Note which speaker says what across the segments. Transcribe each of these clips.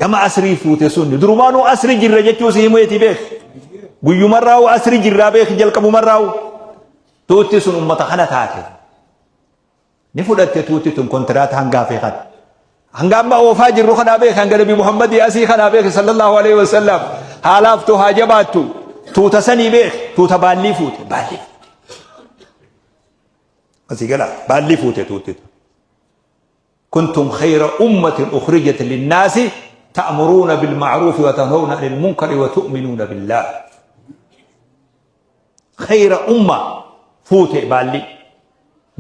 Speaker 1: Gama asrii fuute sunni. Durumaanuu asri jirra jechuu si himeeti beek. Guyyumarraa'u asri jirraa beek jalqabumarraa'u. Tuutti sun ummata kana taate. Ni fudhatte tuutti tun kontiraata hangaa fi kana. Hanga amma oofaa jirru kanaa beek hanga Nabi Muhammadii asii kanaa beek sallallahu alaihi wasallam. Haalaaftu haa jabaattu. Tuuta sanii beek tuuta baallii fuute baallii fuute. Asii gala baallii fuute tuutti tun. Kuntum khayra ummatin ukhrijat linnaasi ta'muruuna bilma'ruufi wa tanhawna anil munkari wa tu'minuuna billaah. Khayra umma fuute baalli.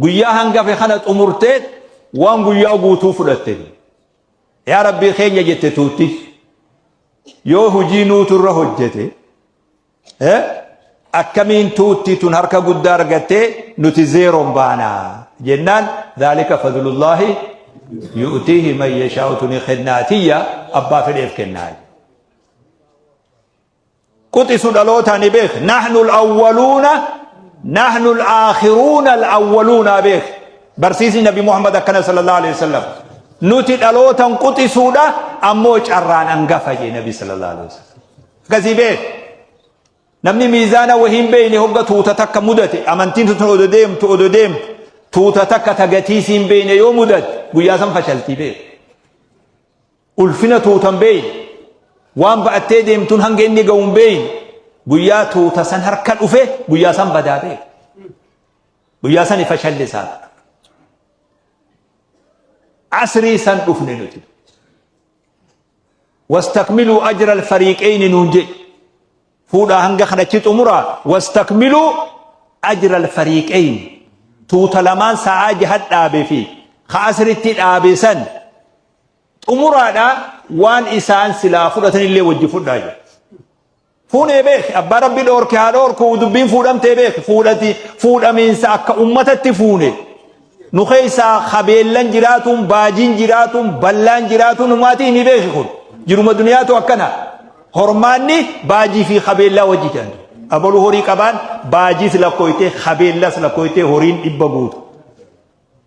Speaker 1: Guyyaa hangafe kana xumurtee waan guyyaa guutuu fudhatte. Yaa Rabbii keenya jette tuutti. Yoo hojii nuutu irra hojjete Akkamiin tuutti tun harka guddaa argattee nuti zeeroon baana jennaan dhaalika fadlullaahi yu'tiihi man yashaa'u tuni kennaa tiyya abbaa fedheef kennaa. Quxisu dhalootaa ni beek nahnu al-awwaluuna nahnu al-aakhiruuna al-awwaluuna beek barsiisni nabi Muhammad akkana sallallahu alaihi wasallam nuti dhalootan quxisuudha ammoo carraan angafa jee nabi sallallahu alaihi wasallam. Akkasii beek. Namni miizaana wahii hin beekne hogga tuuta takka mudate amantiin tun odo deemtu odo deemtu tuuta takka ta gatii sii hin beekne yoo mudate guyyaa san fashaltii beek. Ulfina tuuta hin beekne waan ba'attee deemtuun hanga inni ga'u hin beekne guyyaa tuuta san harka dhufe guyyaa san badaa beek. Guyyaa sani fashalli isaa. Asrii san dhufne nuti. Wastakmiluu ajra alfariiqeyni nuun jedhe. Fuudhaa hanga kana achi xumuraa wastakmiluu ajra alfariiqeyni. Tuuta lamaan sa'aa jaha dhaabe fi ka asritti dhaabe san xumuraadha waan isaan silaa fudhatanillee wajji fudhaa jedhe. Fuunee beeki abbaa rabbi dhoorke haa dhoorku dubbiin fuudhamtee beeki fuudhati fuudhamiinsa akka ummatatti fuune nu keessaa kabeellan jiraatuun baajiin jiraatuun ballaan jiraatuun humaatii himi beeki kun jiruma duniyaatu akkana hormaanni baajii fi kabeellaa wajji jedhan abaluu horii qabaan baajiis lakkooytee kabeellas lakkooytee horiin dhibba guutu.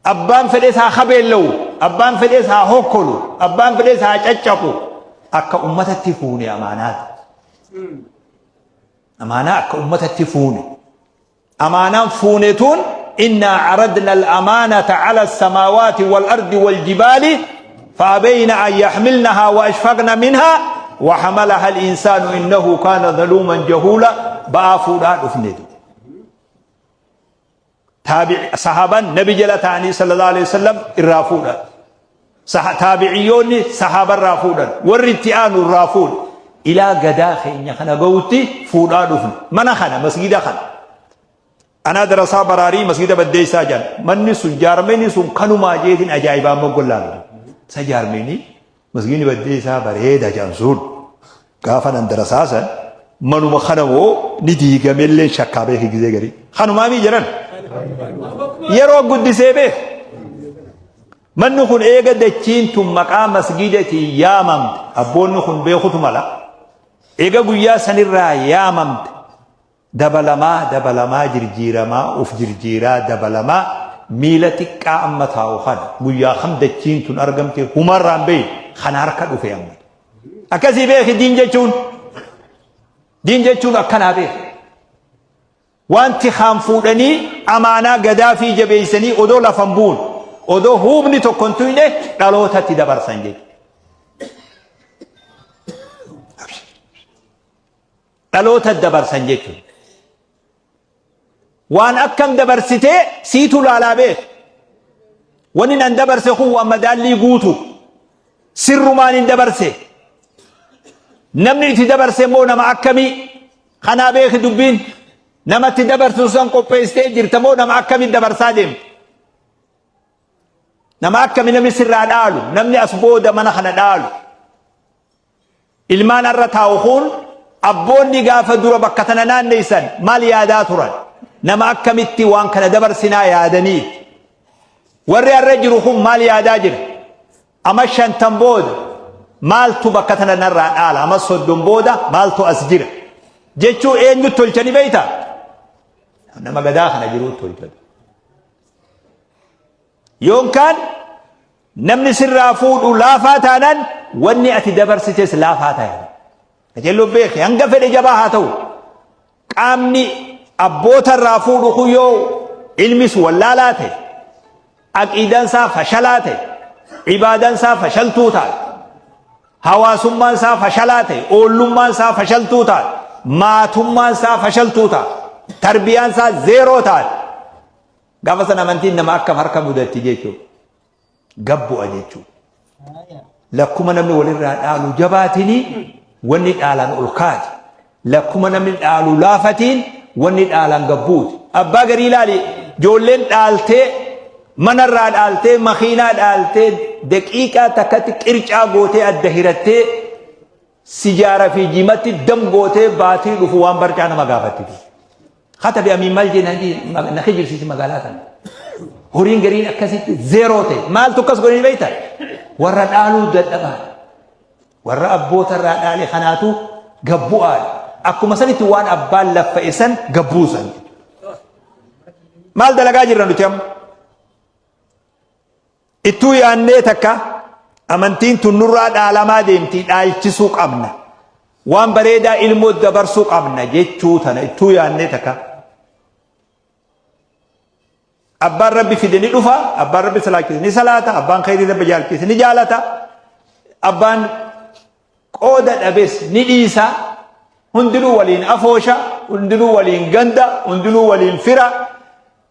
Speaker 1: Abbaan fedhes haa kabeella'u, abbaan fedhes haa hokkolu, abbaan fedhes haa caccaqu. Akka ummatatti fuune amaanaati. Amaanaa akka ummatatti fuune. Amaanaan fuune tun innaa caradna al-amaanata cala as-samaawaati wal-ardi wal-jibaali فأبين أن يحملنها وأشفقن منها وحملها الإنسان إنه كان ظلوما جهولا بآ فودا دفنه Taabi'i sahaabaan nabi jala ta'anii sallallahu alaihi wasallam irraa fuudhan. Taabiciyyoonni sahaaba irraa fuudhan. Warri itti aanu irraa fuudhan. Ilaa gadaa keenya kana gahutti fuudhaa dhufne. Mana kana masgida kana. Anaa darasaa baraarii masgida baddeessaa jedhan. Manni sun jaarmeni sun kanumaa jeetiin ajaa'ibaan moggollaalu. Isa jaarmeni Masgiidni baddeessaa bareeda jedhan sun gaafa nan darasaa san manuma kana moo ni diigamellee shakkaa beeki gizee garii. Kanumaa mii jedhan. Yeroo guddisee beek. Manni kun eega dachiin tun maqaa masgiidatiin yaamamte abboonni kun beekutu mala. Eega guyyaa sanirraa yaamamte Dabalamaa dabalamaa jirjiiramaa uf jirjiiraa dabalamaa miila xiqqaa amma taa'u kana guyyaa kam dachiin tun argamte humarraa hin beeyne kana harka dhufe amma. Akkasii beeki diin jechuun diin jechuun akkanaa beeki. Wanti kaan fuudhanii amaanaa gadaafii jabeessanii odoo lafan buun odoo huubni tokko hin tuyne dhalootatti dabarsan jechuudha. Dhaloota dabarsan jechuudha. Waan akkam dabarsitee siitu laalaa beeka. Wanni nan dabarse kun waan madaallii guutu. Sirrumaan hin dabarse. Namni itti dabarse immoo nama akkamii? Kanaa beeki dubbiin. Namatti dabarsu san qopheessitee jirta moo nama akkamii dabarsaa deemta? Nama akkamii namni sirraa dhaalu? Namni as booda mana kana dhaalu? Ilmaan har'a taa'u kun abboonni gaafa dura bakka tana naanneessan maal yaadaa turan? Nama akkamitti waan kana dabarsinaa yaadanii? Warri har'a jiru kun maal yaadaa jira? Ama shantan booda maaltu bakka tana narraa dhaala? Ama soddon booda maaltu as jira? Jechuu eenyutti tolchani beektaa? Nama gadaa kana jiruutti tolchatu. Yookaan Namni sirraa fuudhu laafaa taanaan wanni ati dabarsites laafaa ta'a. Qajeelloo beeki, hanga fedhe jabaa haa ta'u. Qaamni abboota irraa fuudhu kun yoo ilmis wallaalaa ta'e, aqiidaan isaa fashalaa ta'e, ibaadaan isaa fashaltuu taate, hawaasummaan isaa fashalaa ta'e, oollummaan isaa fashaltuu taate, maatummaan isaa fashaltuu taate, tarbiyaan isaa zeeroo taate, gaafa sana amantiin nama akkam harka mudatti jechuudha. Gabbu'a jechuudha. Lakkuma namni walirraa dhaalu jabaatini wanni dhaalaan ol kaati. Lakkuma namni dhaalu laafatiin wanni dhaalaan gabbuuti. Abbaa garii ilaali, ijoolleen dhaaltee, manarraa dhaaltee, makiinaa dhaaltee, daqiiqaa takkatti qircaa gootee adda hirattee, sijaara fi jimatti dam gootee baatii dhufu waan barcaa nama gaafatti. Katabi amiin maal jee na kijibsiisi magaalaa tana. Horiin gariin akkasitti zeeroo ta'e. Maaltu akkas godhanii beekta? Warra dhaaluu dadhabaa. Warra abboota irraa dhaale kanaatu gabbu'aadha. Akkuma sanitti waan abbaan laffa'e san gabbuusan. Maal dalagaa jirra nuti amma? Ittuu yaannee takka amantiin tun nurraa dhaalamaa deemti, dhaalchisuu qabna. Waan bareedaa ilmoo dabarsuu qabna jechuu tana ittuu yaannee takka. Abbaan Rabbi fide ni dhufa, abbaan Rabbi salaachise ni salaata, abbaan khayrii Rabbi jaalchise ni jaalata, abbaan qooda dhabes ni dhiisa, hundinuu waliin afoosha, hundinuu waliin ganda, hundinuu waliin fira,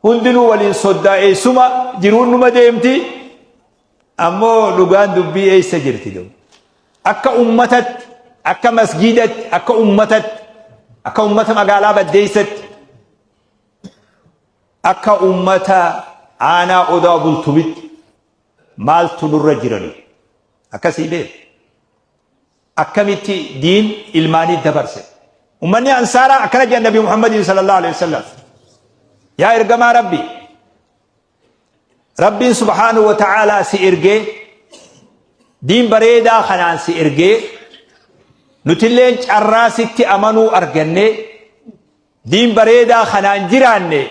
Speaker 1: hundinuu waliin soddaa eessuma, jiruun numa deemti. Ammoo dhugaan dubbii eessa jirti duuba? Akka ummatatti, akka masgiidatti, akka ummatatti, akka ummata magaalaa Baddeessatti, akka ummata aanaa Odaa Bultumitti maaltu nurra jirani? Akkasii beeku. Akkamitti diin ilmaanii dabarse? Ummanni Ansaaraa akkana jedhan Nabi Muhammadiin sallallahu alaihi wasallam. Yaa ergamaa Rabbii, Rabbiin subhaanahu wa ta'aalaa si ergee, diin bareedaa kanaan si ergee, nutilleen carraa sitti amanuu argannee, diin bareedaa kanaan jiraanne,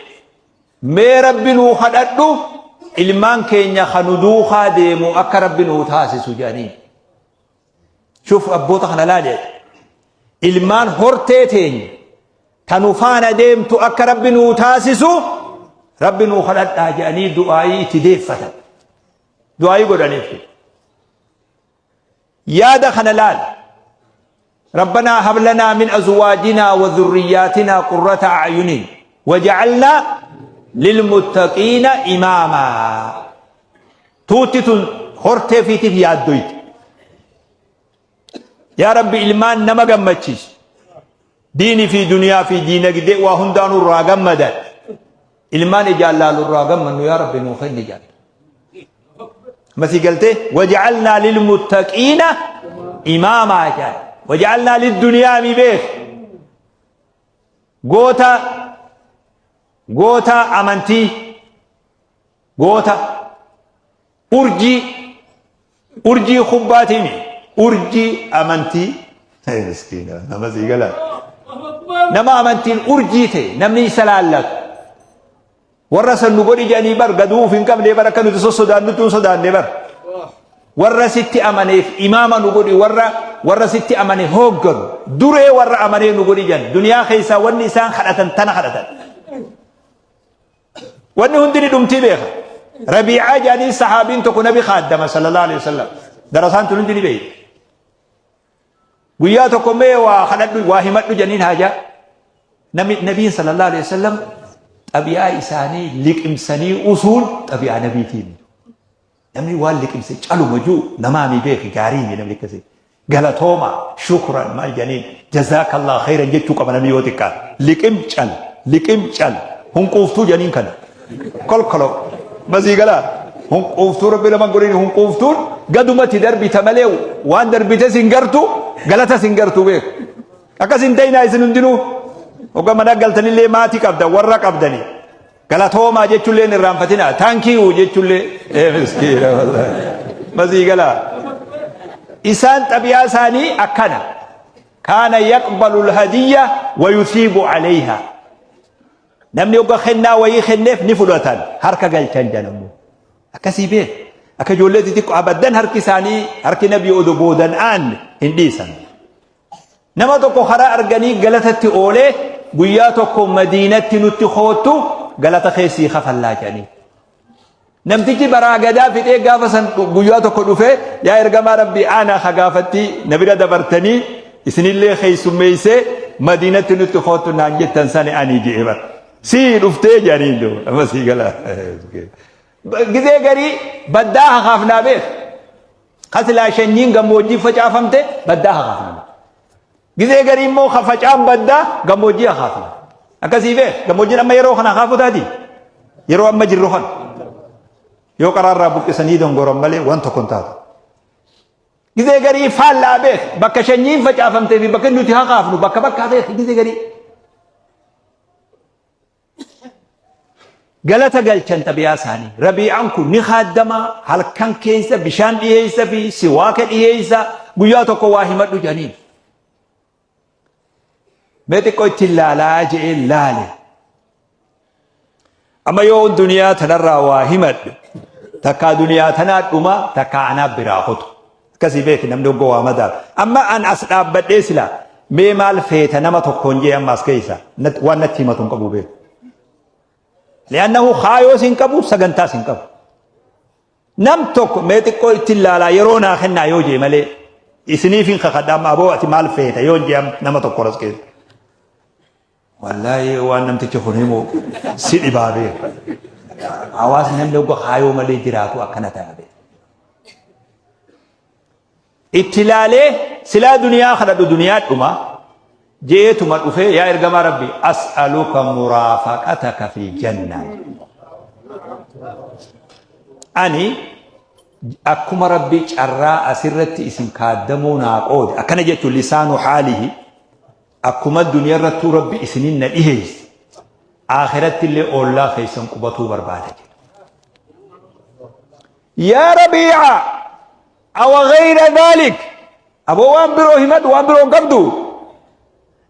Speaker 1: mee Rabbi nuu kadhadhu, ilmaan keenya kan nu duukaa deemu akka Rabbi nuu taasisu jedhanii. Shuf, abboota kana laali. Ilmaan hortee teenya ta nu faana deemtu akka Rabbi nuu taasisu Rabbi nuu kadhadhaa jedhanii du'aayii itti deeffatan. Du'aayii godhaniif. Yaada kana laali. Rabbanaa hab lanaa min azwaajinaa wa dhurriyyaatinaa qurrata a'yunin waja'alnaa lilmuttaqiina imaamaa. Tuutti tun hortee fiitiif yaaddoyti. Yaa Rabbi, ilmaan nama gammachiisu. Diinii fi duniyaa fi diinagdee waa hundaanuu irraa gammadan. Ilmaan ijaan laalu irraa gammannu yaa Rabbi nuu kenni jedhan. Masii galtee waja'alnaa lilmuttaqiina imaamaa jedhan. Waja'alnaa lidduniyaa mi beek. Goota goota amantii, goota urjii, urjii kubbaatiimi, urjii amantii. Miskiina nama sii galaa. Nama amantiin urjii ta'e namni isa laallatu. Warra san nu godhi jedhanii bar gaduuf hin qabne bar, akka nuti sossodaannutti hin sodaanne bar. Warra sitti amaneef imaama nu godhi, warra sitti amane hoogganu, duree warra amanee nu godhi jedhan. Duniyaa keessaa wanni isaan kadhatan tana kadhatan. Wanni hundi ni dhumtii beeka. Rabiicaa jedhanii sahaabiin tokko nabi kaaddama sallallahu alaihi wasallam. Darasaan tun hundi ni beekti. Guyyaa tokko mee waa kadhadhu, waa himadhu jedhaniin haajaa. Nami nabiin sallallahu alaihi wasallam xabi'aa isaanii liqimsanii usuun xabi'aa nabiitiin. Namni waan liqimse caluma jiru namaa mi beeki, gaarii mi namni akkasii. Galatooma, shukran maal jedhaniin, jazaakallah khayran jechuu qaba namni yoo xiqqaate. Liqim cal, liqim cal, hunquuftuu jedhaniin kana. Kolkoloo masii galaa hunquuftuu rabbi nama godhin, hunquuftuun gadumatti darbita malee waan darbites hin gartu, galatas hin gartu beeku. Akkas hin ta'inaa isin hundinuu. Hogga mana galtanillee maatii qabdan, warra qabdanii. Galatoomaa jechuullee hin irraanfatinaa. Thank you jechuullee. Ee miskiina wallahi. Masii galaa. Isaan xabi'aa isaanii akkana. Kaana yaqbalu alhadiyya wa yusiibu alayha. Namni hogga kennaa wayii kenneef ni fudhatan. Harka galchan jedhamu. Akkasii beeku. Akka ijoollee xixiqqoo abaddan harki isaanii harki nabii odoo boodan aanne hin dhiisan. Nama tokko karaa arganii galatatti oolee guyyaa tokko Madiinatti nutti koottu galata keessii kafallaa jedhanii. Namtichi baraa gadaa fixee gaafa san guyyaa tokko dhufee yaa ergamaa rabbii aanaa ka gaafatti na bira dabartanii isinillee keessummeessee Madiinatti nutti koottu naan jettan sani ani je'e bara. Sii dhuftee jedhanii duuba amma sii gala. Gizee garii baddaa hakaafnaa beek. Kasilaa shanyiin gammoojjii facaafamte baddaa hakaafna. Gizee garii immoo ka facaan baddaa gammoojjii hakaafna. Akkasii beek gammoojjiin amma yeroo kana hakaafuu taati. Yeroo amma jirru kana. Yoo qaraarraa buqqisanii dongoran malee waan tokko hin taatu. Gizee garii faallaa beek bakka shanyiin facaafamtee fi bakka nuti hakaafnu bakka bakkaa beek gizee garii. Galata galchan xabi'aa isaanii. Rabii'aan kun ni khaaddama, halkan keessa bishaan dhiyeessa fi siwaaka dhiyeessa, guyyaa tokko waa himadhu jedhaniin. Mee xiqqoo itti laalaa je'ee laale. Amma yoo duniyaa tanarraa waa himadhu, takkaa duniyaa tanaa dhuma, takkaa anaa biraa kutu. Akkasii beeki namni hoggoo waa madaalu. Amma an as dhaabbadhee silaa mee maal feeta nama tokkoon jee amma as keessa waan natti himatu hin qabu beeku. Li'annahu kaayoos hin qabu sagantaas hin qabu. Nam tokko mee xiqqoo itti ilaalaa yeroo naa kennaa yoo jee malee isiniif hin kakadha amma aboo ati maal feeta yoo jee nama tokko as keessa. Wallaahi waan namtichi kun himu si dhibaa beeku. Hawaasni namni hogga kaayoo malee jiraatu akkana ta'a beeku. Itti ilaalee silaa duniyaa kadhadhu duniyaa dhuma jeetuma dhufee yaa ergamaa rabbi as'aluka muraafaqataka fi jannaa. Ani akkuma rabbi carraa asirratti isin kaaddamuu naa qoode akkana jechuun lisaanu haalihi Akkuma duniyarrattuu Rabbi isinin na dhiheeyse, aakhirattillee oollaa keessan qubatuu barbaada jedhe. Yaa Rabii'a, awa ghayra dhaalik, aboo waan biroo himadhu, waan biroo hin qabdu?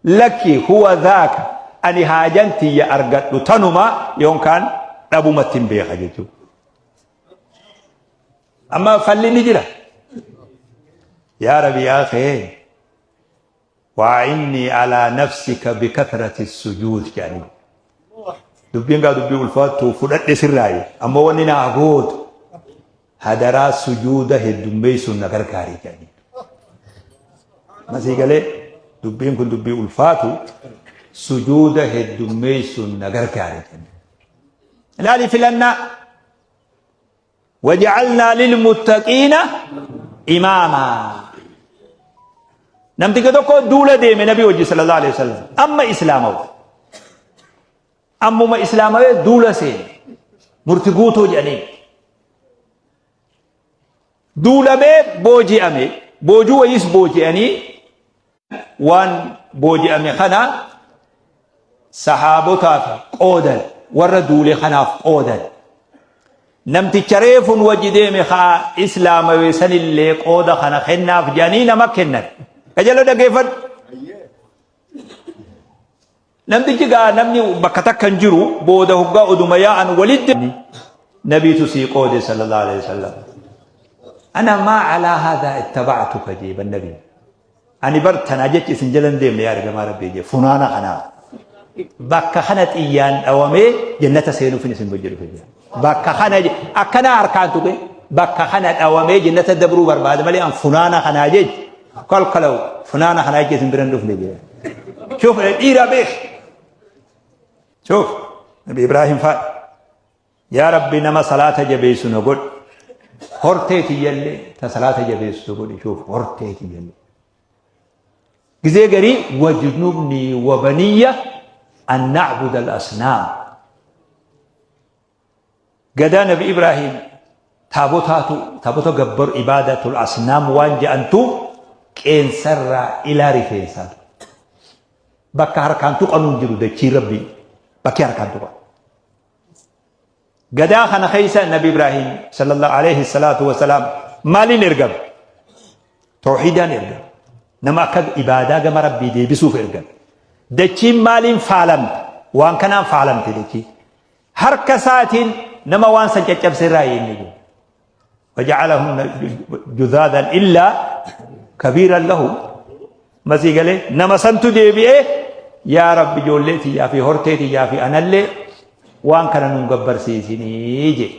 Speaker 1: Lakki huwa dhaaka, ani haajan tiyya argadhu tanuma yookaan dhabumatti hin beeka jechuudha. Amma falli ni jira. Yaa Rabii'aa kee Waa'innii alaa nafsika bikathrati sujuud jedhanii. Dubbiin gaa dubbii ulfaattuu fudhadhe sirraayi. Ammoo wanni naa gootu hadaraa sujuuda heddummeessuun na gargaari jedhanii. Masii galee dubbiin kun dubbii ulfaatu sujuuda heddummeessuun na gargaari jedhanii. Ilaali filannaa. Waja'alnaa lilmuttaqiina imaamaa. Namticha tokko duula deeme nabii wajji sallallahu alaihi wasallam amma islaamawe. Ammuma islaamawee duula seene. Murti guutuu jedhaniin. Duulamee booji'ame. Boojuu wayiis booji'anii Waan booji'ame kana sahaabotaaf qoodan, warra duule kanaaf qoodan. Namticha reefun wajji deeme kaa islaamawe sanillee qooda kana kennaaf jedhanii nama kennan. Qajeeloo dhaggeeffadhu. Namtichi gaa namni bakka takka hin jiru booda hoggaa oduma yaa'an walitti nabiitu sii qoode sallallahu alaihi wasallam. Ana maa alaa haadhaa ittaba'tuka jeeban nabii. Ani bar tanaa jecha isin jala hin deemne yaa ergamaa rabbii jee funaana kanaaf. Bakka kana xiyyaan dhawamee jannata seenuufin isin wajji dhufe jee. Bakka kana akkanaa harkaan tuqe bakka kana dhawamee jannata dabruu barbaada malee an funaana kanaa jecha kalkalaw funaana kanaa jecha isin bira hin dhufne jee. Shuf dhiira beek. Shuf Nabi Ibrahim fa'a. Yaa Rabbi nama salaata jabeessu na godhi. Hortee tiyyallee ta salaata jabeessu na godhi. Shuf hortee tiyyallee. Gizee garii wajnubnii wabaniyya an na'buda al-asnaam. Gadaa Nabi Ibrahim taabotaatu taabota gabbaru ibaadatul asnaam waan je'antu qeensarraa ilaa rifeensaatu. Bakka harkaan tuqanuun jiru dachii Rabbii bakki harkaan tuqan. Gadaa kana keessa Nabi Ibrahim sallallahu alaihi salaatu wasalaam maaliin ergame? Tawhiidaan ergame. Nama akka ibaadaa gama Rabbii deebisuuf ergame. Dachiin maaliin faalamte? Waan kanaan faalamte dachii. Harka isaatiin nama waan san caccabse irraa inni jiru. Waja'alahum judhaadan illaa kabiiran lahu. Masii galee nama santu deebi'ee, yaa Rabbi, ijoollee tiyyaa fi hortee tiyyaa fi anallee waan kana nun gabbarsiisinii jedhe.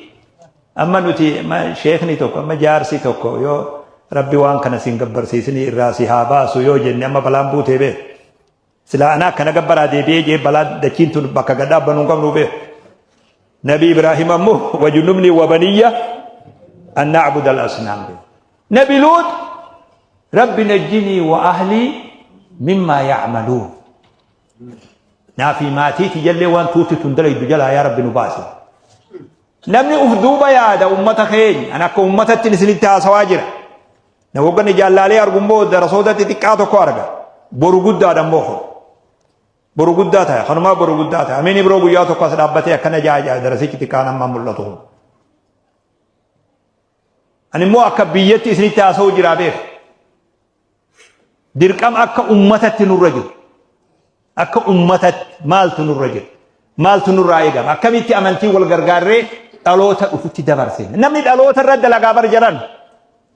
Speaker 1: Amma nuti sheekni tokko, amma jaarsi tokko yoo Rabbi waan kana sin gabbarsiisinii irraa si haa baasu yoo jenne, amma balaan buutee beeku. Silaa anaa akkana gabbaraa deebi'ee jee, balaa dachiin tun bakka gad dhaabbanuu hin qabnu beeku. Nabi Ibraahim ammoo wajnubni wabaniyya an na'buda al-asnaam. Nabi Luut, rabbi najjinii wa ahlii mimmaa ya'maluun. Naa fi maatii tiyyallee waan tuutti tun dalaydu jalaa yaa Rabbi nu baase. Namni uf duuba yaada ummata keenya. An akka ummatatti isinitti haasawaa jira. Na wagganni jaallaalee argummoo darasoota xixiqqaa tokko arga. Boru guddaadha immoo kun. Boru guddaa ta'a. Kanumaa boru guddaa ta'a. Amiin biroo guyyaa tokko as dhaabbatee akkana jaa darasichi xiqqaan amma mul'atu kun. Ani immoo akka biyyatti isinitti haasa'uu jira beeku. Dirqama akka ummatatti nurra jiru. Akka ummatatti maaltu nurra jira? Maaltu nurraa eegama? Akkamitti amantii wal gargaarree dhaloota dhufutti dabarsina? Namni dhaloota irra dalagaa bar jedhan.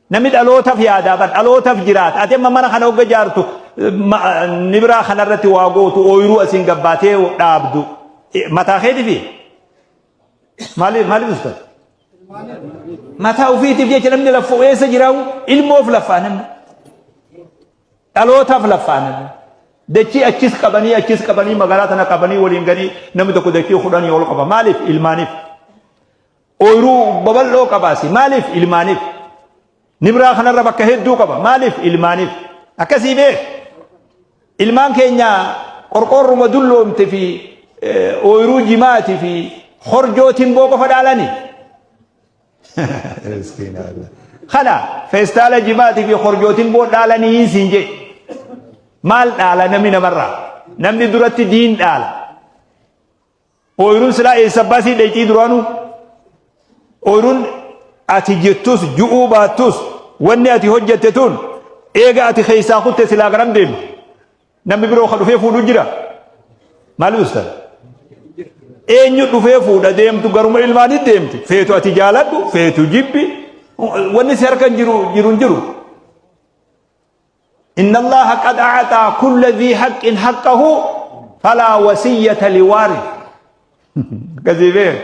Speaker 1: Namni dhalootaaf yaadaa bar, dhalootaaf jiraata. Ati amma mana kana hogga ijaartu, nibiraa kanarratti waa gootu, ooyiruu asiin gabbaatee dhaabdu. Mataa keetifi? Maaliif maaliif ustaz? Mataa ofiitiif jecha namni laffoo eessa jiraawu? Ilmoof laffaa namni. Dhalootaaf laffaa namni. Dachii achis qabanii, achis qabanii, magaalaa tana qabanii waliin ganii, namni tokko dachii 10 ol qaba. Maaliif? Ilmaaniif. Ooyiruu babal'oo qabaasi. Maaliif? Ilmaaniif. Nibraa kanarra bakka hedduu qaba. Maaliif? Ilmaaniif. Akkasii beek. Ilmaan keenya qorqoorruma dulloomte fi ooyiruu jimaati fi horjoo timboo qofa dhaalani. Kana feestaala jimaatii fi horjoo timboo dhaalanii siin jee. Maal dhaala namni namarraa? Namni duratti diin dhaala. Ooyiruun silaa eessa abbaa sii dhayxii duraanuu? Ooyiruun ati jettus ju'uu baattus, wanni ati hojjette tun eega ati keessaa kutte silaa garam deemti? Namni biroo ka dhufee fuudhu jira? Maal ustaz? Eenyu dhufee fuudha? Deemtu garuma ilmaanii deemti. Feetu ati jaaladhu, feetu jibbi. Wanni si harka jiru jiru hin jiru. Inna Allaha qad a'ataa kulla dhii haqqin haqqahu falaa wasiyyata liwaarith. Akkasii beek.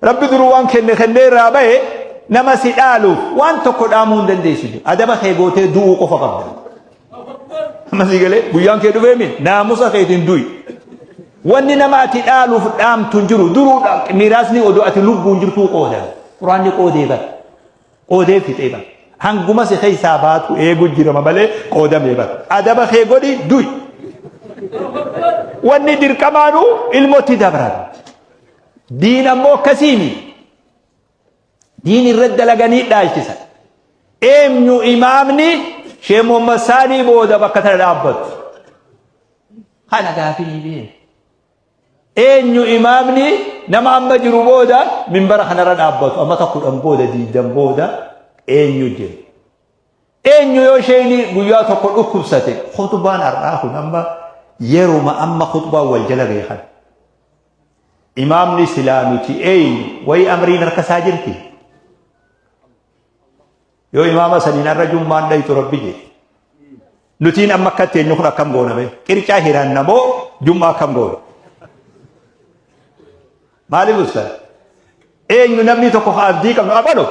Speaker 1: Rabbi duruu waan kenne kennee irraa bahe, nama si dhaaluuf waan tokko dhaamuu hin dandeessu. Adaba kee gootee du'uu qofa qabda. Amma sii galee, guyyaan kee dhufee mi naamusa keetiin du'i. Wanni nama ati dhaaluuf dhaamtu hin jiru. Duruu miraasni odoo ati lubbuun jirtuu qoodan. Quraanni qoodee bara. Qoodee fixee bara. Hanguma si keessaa baatu eegu jirama malee qoodamee bara. Adaba kee godhi, du'i. Wanni dirqamaanuu ilmotti dabran. Diin ammoo akkasiimi. Diin irratti dalaganii dhaalchisan. Eenyu imaamni Sheekh Muhammad Saanii booda bakka tana dhaabbatu? Kana gaafii beeku. Eenyu imaamni nama amma jiru booda minbara kanarra dhaabbatu? Amata 10 booda, 20 booda eenyu jira? Eenyu yoo isheen guyyaa tokko dhukkubsate? Khutbaan har'aa kun amma yeruma amma khutbaan wal jala beekan. Imaamni silaa nuti eenyu wayi amriin harka isaa jirti? Yoo imaama saniin har'a jummaan dhaytu Rabbi jedhe. Nutiin amma akka teenyu kun akkam goona bee? Qircaa hiranna moo jummaa akkam goona? Maaliif ustaz? Eenyu namni tokko ka abdii qabnu abalu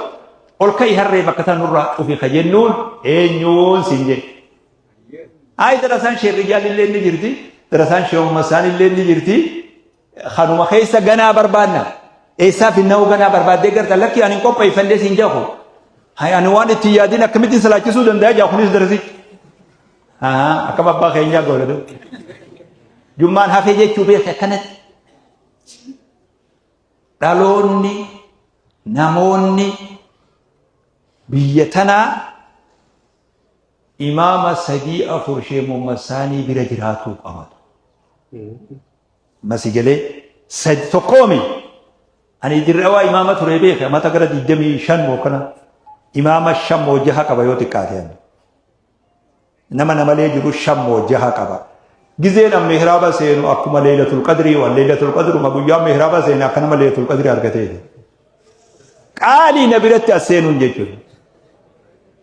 Speaker 1: ol ka'i harree bakka tan nurraa cufi ka jennuun eenyuun siin jedhe. Ayi, darasaan Sheekh Rijaal illee ni jirti. Darasaan Sheekh Uummasaan illee ni jirti. Kanuma keessa ganaa barbaanna. Eessaa finna'uu ganaa barbaaddee garta? Lakki, ani hin qopheeffannee siin jedhu. Hay, ani waan itti yaadin akkamittiin salaachisuu danda'a jaa kunis darasichi. Akkam abbaa keenyaa goona du. Jummaan hafee jechuu beekte akkanatti. Dhaloonni, namoonni biyya tanaa imaama sadii afur Sheekh Muhammad Saanii bira jiraatuu qabatu. Masi galee sadi tokkoomi. Ani Dirrawaa imaama ture beeke, amata gara 25 moo kana imaama shan moo jaha qaba yoo xiqqaate ani. Nama namalee jiru shan moo jaha qaba. Gizeen an mihraaba seenu akkuma Leeylatul Qadrii, waan Leeylatul Qadruma guyyaa mihraaba seene akka nama Leeylatul Qadrii argateeti. Qaalii na biratti as seenuun jechuudha.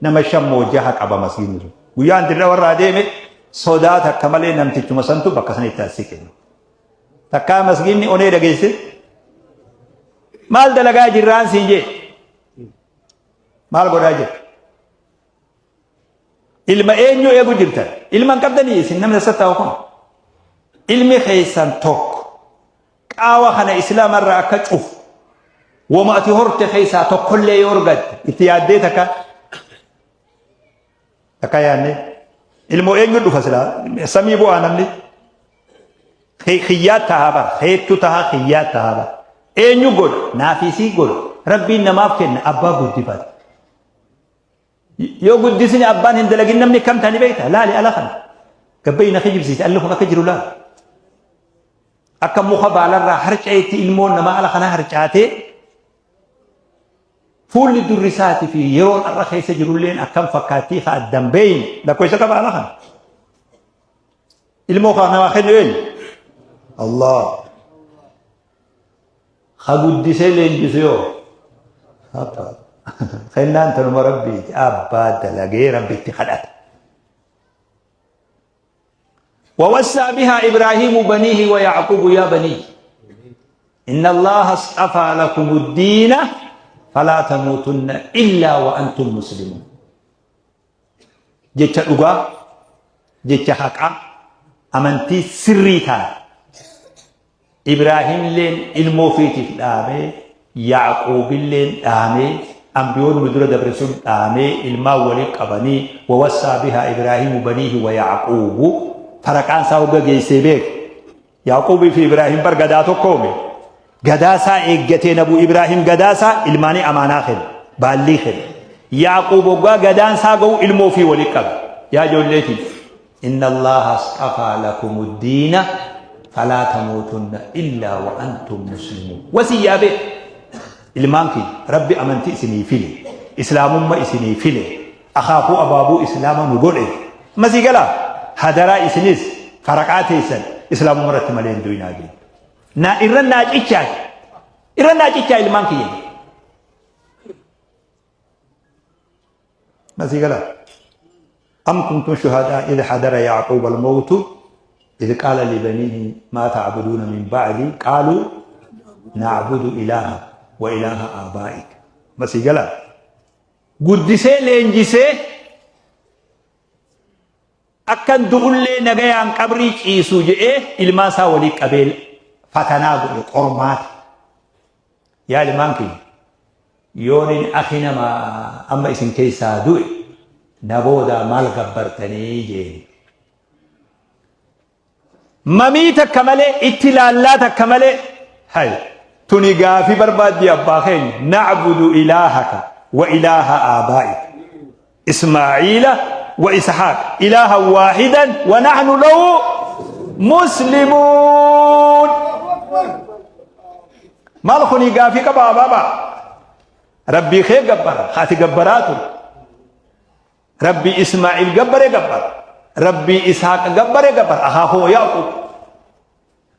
Speaker 1: Nama 5 moo 6 qaba masgiidni sun. Guyyaan dirra warraa deeme sodaa takka malee namtichuma santu bakka sanitti as siqe. Takkaa masgiidni onee dhageesse maal dalagaa jirraan siin jee maal godhaa jirta? Ilma eenyu eegu jirtan? Ilma hin qabdanii isin namni as taa'u kun? Ilmi keessan tokko qaawa kana islaama irraa akka cufu woma ati horte keessaa tokkollee yoo argatte itti yaaddee takka takka yaadne ilmoo eenyu dhufa silaa samii bu'aa namni Kiyyaa tahaa bara keettu tahaa kiyyaa tahaa bara eenyu godha naafisii godha rabbiin namaaf kenna abbaa guddifata Yoo guddisni abbaan hin dalagin namni akkam ta'ani beekta? Laali ala kana. Gabbayi na kijibsiise alli kun akka jiru laali. Akka muka baalarraa harca'etti ilmoon namaa ala kana harcaatee fuulli durri isaatii fi yeroon har'a keessa jirulleen akkam fakkaattii ka addan beeyne lakkoofsa qaba ala kana. Ilmoo kana namaa kennu eenyu? Allah. Ka guddisee leenjisu yoo kennaan tanuma rabbiiti abbaa dalagee rabbitti kadhata. ووسى بها إبراهيم بنيه ويعقوب يا بني إن الله اصطفى لكم الدين فلا تموتن إلا وأنتم مسلمون Jecha dhugaa, jecha haqaa, amantii sirrii taate. Ibraahimilleen ilmoo ofiitiif dhaamee, Yaaquubilleen dhaamee, ambiyoon nu dura dabre sun dhaamee, ilmaan waliin qabanii, wawassaa bihaa Ibraahimu baniihi wa Yaaquubu, faraqaan isaa hogga geessee beek. Yaaquubii fi Ibraahim bar gadaa tokkoomi. Gadaa isaa eeggatee Nabu Ibraahim gadaa isaa ilmaanii amaanaa kenne, baallii kenne. Yaaquub hoggaa gadaan isaa ga'u ilmoo ofii walitti qabe. Yaa ijoolleetii, inna Allaaha asxafaa lakumu diina falaa tamuutunna illaa wa antum muslimuun. Wasiyyaa bee ilmaan kiyya Rabbi amantii isinii file, islaamumma isinii file, akaakuu abaabuu islaama nu godhe. Masii galaa hadaraa isinis faraqaa teessan islaamumma irratti malee hin du'inaa jedhe. Na irra naa cichaa irra naa cichaa ilmaan kiyya. Masii galaa. Am kuntum shuhadaa idh hadara Yaaquub al-mawtu idh qaala libaniihi maa ta'buduuna min ba'di qaaluu na'budu ilaaha wa ilaaha aabaa'ik. Masii galaa. Guddisee leenjisee Akkan du'ullee nagayaan qabrii ciisu je'ee ilmaan isaa walii qabee fatanaa godhe qormaata. Yaa ilmaan kiyya yoonin akhi nama amma isin keessaa du'e na boodaa maal gabbartanii jeen. Mamii takka malee itti laallaa takka malee hay tuni gaafii barbaaddi abbaa keenya na'budu ilaahaka wa ilaaha aabaa'ika Ismaa'iila wa Ishaaq ilaaha waahidan wa nahnu lahu muslimuun. Maal kuni gaafii qaba abaabaa rabbii kee gabbara haati gabbaraa ture. Rabbii Ismaa'il gabbare gabbara. Rabbii Ishaaq gabbare gabbara. Akaakuu Yaaqub.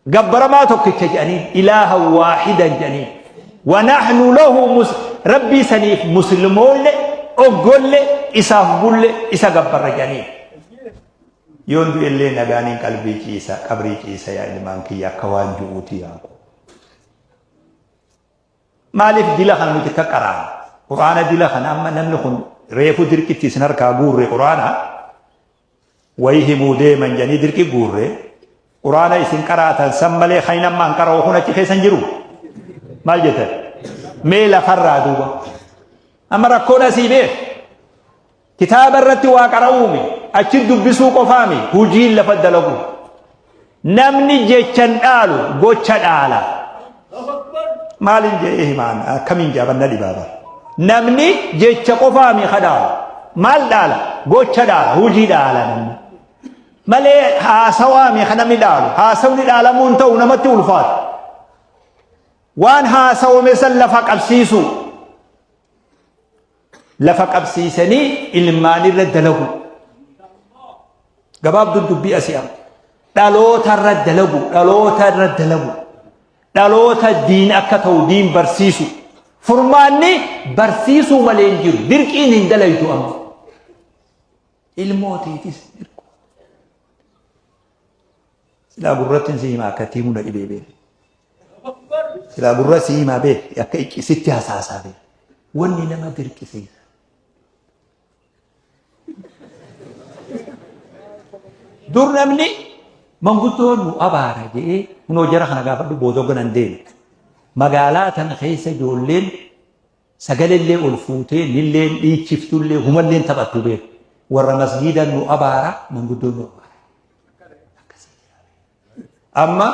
Speaker 1: Gabbaramaa tokkicha jedhanii ilaaha waahidan jedhanii. Wanahnu lahu mus Rabbii saniif muslimoolle oggolle isaaf bulle isa gabbarra jedhanii. Yoon du'ellee nagaaniin qalbii ciisa qabrii ciisa yaa ilmaan kiyya akka waan ju'uuti Yaaqub. Maaliif dila kana nuti akka qaraana? Qur'aana dila kana amma namni kun reefu dirqitti isin harkaa guurre qur'aana wayii himuu deeman jedhanii dirqi guurre qur'aana isin qaraatan san malee kan amma hin qara'u kun achi keessa hin jiru. Maal jettan? Mee lafarraa duuba. Amma rakkoon asii beek. Kitaaba irratti waa qara'uumi, achi dubbisuu qofaami, hujiin lafa dalagu. Namni jechan dhaalu gocha dhaala. Maalin jedhee himaan akkamiin jaabanna dhibaaba. Namni jecha qofaami ka dhaalu. Maal dhaala? Gocha dhaala, hujii dhaala namni. Malee haasawaami ka namni dhaalu. Haasawni dhaalamuun ta'u namatti ulfaata. Waan haasawame san lafa qabsiisuu. Lafa qabsiisanii ilmaanirra dalagu. Gabaabduun dubbii asii amma. Dhalootarra dalagu, dhalootarra dalagu. Dhaloota diin akka ta'u diin barsiisu. Furmaanni barsiisuu malee hin jiru. Dirqiin hin dalaytu amma. Ilmoo teetis dirqu. Silaa gurratti si himaa akka tiimuu na dhibee beeku. Silaa gurra si himaa beek akka sitti hasaasaa beek. Wanni nama dirqisiisa. Dur namni manguddoo nu abaara jedhee kunoo jara kana gaafadhu booda ganan deeme. Magaalaa tana keessa ijoolleen sagalellee ol fuutee nilleen dhiichiftullee humalleen taphattu beeku. Warra masgiida nu abaara manguddoo nu abaara. Amma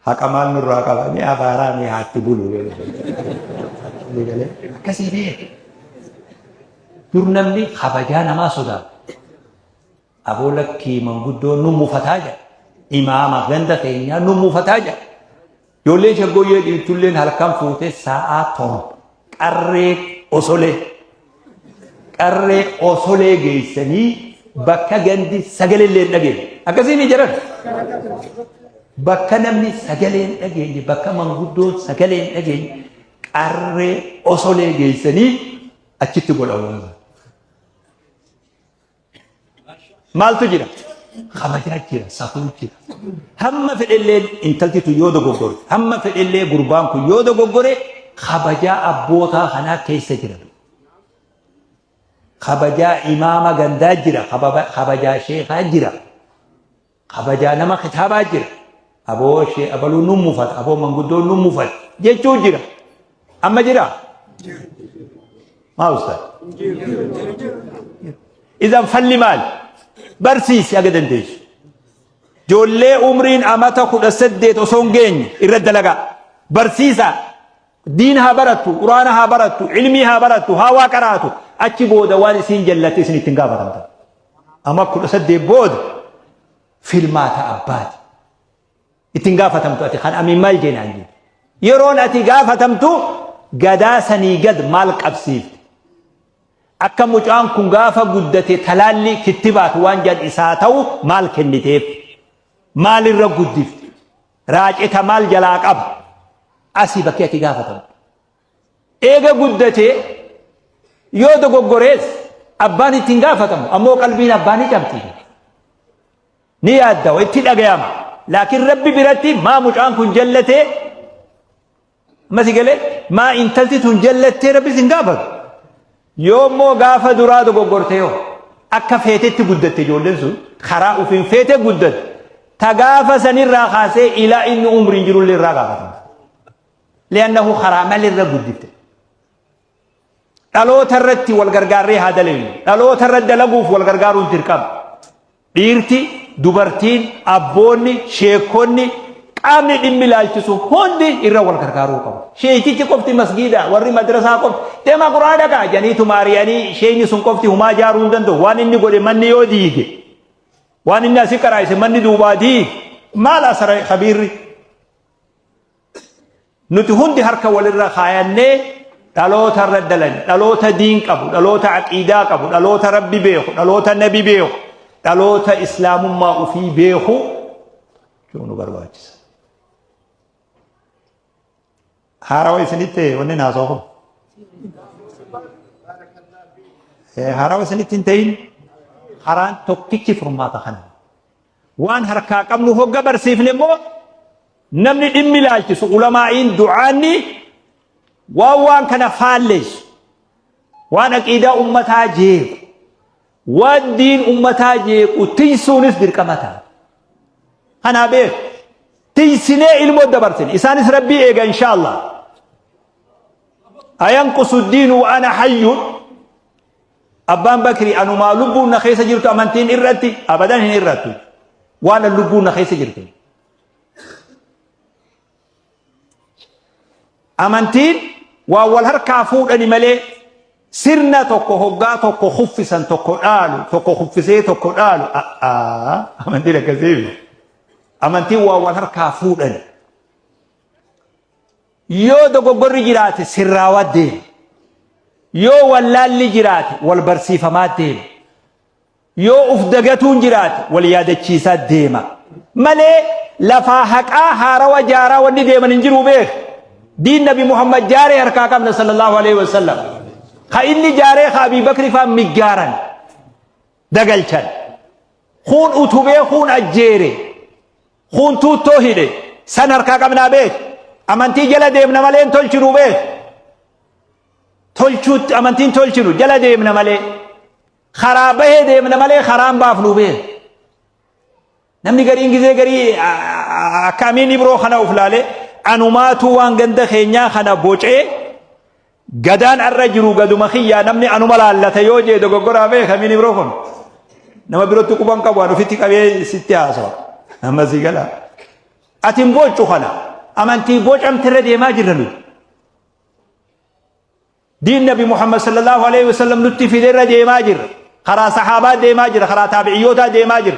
Speaker 1: haqa maal nurraa qaba ni abaaraa ni haatti bulu. Akkasii beeku. Dur namni kabajaa namaa sodaata. Aboo lakkii manguddoo nu mufataa jedha. Imaama ganda keenyaa nu mufataa jedha. Ijoolleen shaggooyyee dhiirtulleen halkan fuutee sa'aa 7 qarree osolee qarree osolee geessanii bakka gandi sagalee illee hin dhageenye. Akkasii ni jedhan. Bakka namni sagalee hin dhageenye, bakka manguddoon sagalee hin dhageenye qarree osolee geessanii achitti godhamu. Maaltu jira? Kabajaa jira, safuu jira. Hamma fedhellee intalti tun yoo dogoggorte, hamma fedhellee gurbaan kun yoo dogoggore kabajaa abbootaa kanaa keessa jira. Kabajaa imaama gandaa jira, kabajaa sheekaa jira, kabajaa nama kitaabaa jira. Aboo shee abaluu nu mufata, aboo manguddoon nu mufata jechuu jira. Amma jira? Maa ustaad? Idan falli maali? Barsiisi aga dandeessu. Ijoollee umriin amata 18 osoo hin geenye irra dalagaa. Barsiisaa. Diin haa barattu, quraana haa barattu, ilmii haa barattu, haa waa qaraatu. Achi booda waan isiin jallatte isin ittiin gaafatamtan. Ama 18 booda filmaata abbaati. Ittiin gaafatamtu ati kan amiin maal jeenaan jedhe. Yeroon ati gaafatamtu gadaa sanii gad maal qabsiifte? Akka mucaan kun gaafa guddate talaallii kittibaat waan jedhan isaa ta'u maal kenniteef? Maalirra guddifte? Raaceta maal jalaa qaba? Asii bakki ati gaafatamtu. Eega guddatee yoo dogoggorees abbaan ittiin gaafatamu ammoo qalbiin abbaa ni cabxi. Ni yaaddawa itti dhagayama. Laakiin Rabbi biratti maa mucaan kun jallatee amma si galee maa intalti tun jallattee Rabbi sin gaafatu. Yoo immoo gaafa duraa dogoggorte yoo akka feetetti guddatte ijoolleen sun karaa ofiin feete guddatte ta gaafa sanirraa kaasee ilaa inni umriin jirullee irraa gaafatama. Li'annahu karaa malirra guddifte. Dhaloota irratti wal gargaarree haa dalagnu. Dhaloota irratti dalaguuf wal gargaaruun dirqama. Dhiirti, dubartiin, abboonni, sheekonni, qaamni dhimmi ilaalchisu hundi irra wal gargaaruu qabu. Sheekichi qofti masgiida, warri madrasaa qofti deemaa quraana dhaqaa jedhaniitu maari'anii sheekni sun qofti humaa ijaaruu hin danda'u. Waan inni godhe manni yoo diige, waan inni asii qaraayise manni duubaa diige, maal asara kabiirri? Nuti hundi harka walirra kaayannee dhaloota irra dalan, dhaloota diin qabu, dhaloota aqiidaa qabu, dhaloota Rabbi beeku, dhaloota nabi beeku, dhaloota islaamummaa ofii beeku nu barbaachisa. Haarawa isinitti wanni haasa'u kun. Haarawa isinitti hin ta'in karaan tokkichi furmaata kana. Waan harkaa qabnu hogga barsiifne immoo namni dhimmi ilaalchisu ulamaa'iin du'aanni waan waan kana faalleessu waan aqiidaa ummataa jeequ waan diin ummataa jeequ tiysuunis dirqama ta'a. Kanaa beeku. Tiysinee ilmoo dabarsine isaanis rabbii eega inshaallah. Ayanqusu diinu wa ana hayyuun Abbaan Bakri anumaa lubbuun na keessa jirtu amantiin irratti abadan hin irrattu. Waan an lubbuun na keessa jirtu. Amantiin waan wal harkaa fuudhani malee sirna tokko hoggaa tokko kuffisan tokko dhaalu tokko kuffisee tokko dhaalu amantiin akkasii amantiin waan wal harkaa fuudhani. Yoo dogoggorri jiraate sirraawaa deema. Yoo wallaalli jiraate wal barsiifamaa deema. Yoo uf dagatuun jiraate wal yaadachiisaa deema. Malee lafaa haqaa haarawa jaaraa wanni deeman hin jiru beek. Diin Nabi Muhammad jaaree harkaa qabna sallallahu alaihi wasallam. Ka inni jaaree ka Abii Bakri faan miggaaran. Dagalchan. Kuun utubee, kuun ajjeere, kuun tuuttoo hidhe, san harkaa qabnaa beek. Amantii jala deemna malee hin tolchinu beek. Tolchuutti amantiin tolchinu jala deemna malee. Karaa bahee deemna malee karaan baafnu beek. Namni gariin gizee garii akka Amiin Ibroo kana of laalee, anumaatu waan ganda keenyaa kana bocee, gadaan arra jiru gaduma kiyyaa, namni anuma laallata yoo jee dogoggoraa beek. Amiin Ibroo kun nama biratti quban qabu, an ofitti qabee sitti haasawa. Amma si gala. Ati hin booccu, kana amantii bocamtirra deemaa jirra nuti. Diin Nabi Muhammad sallallahu alaihi wasallam nutti fiderra deemaa jirra. Karaa sahaabaa deemaa jira, karaa taabiciyyootaa deemaa jira.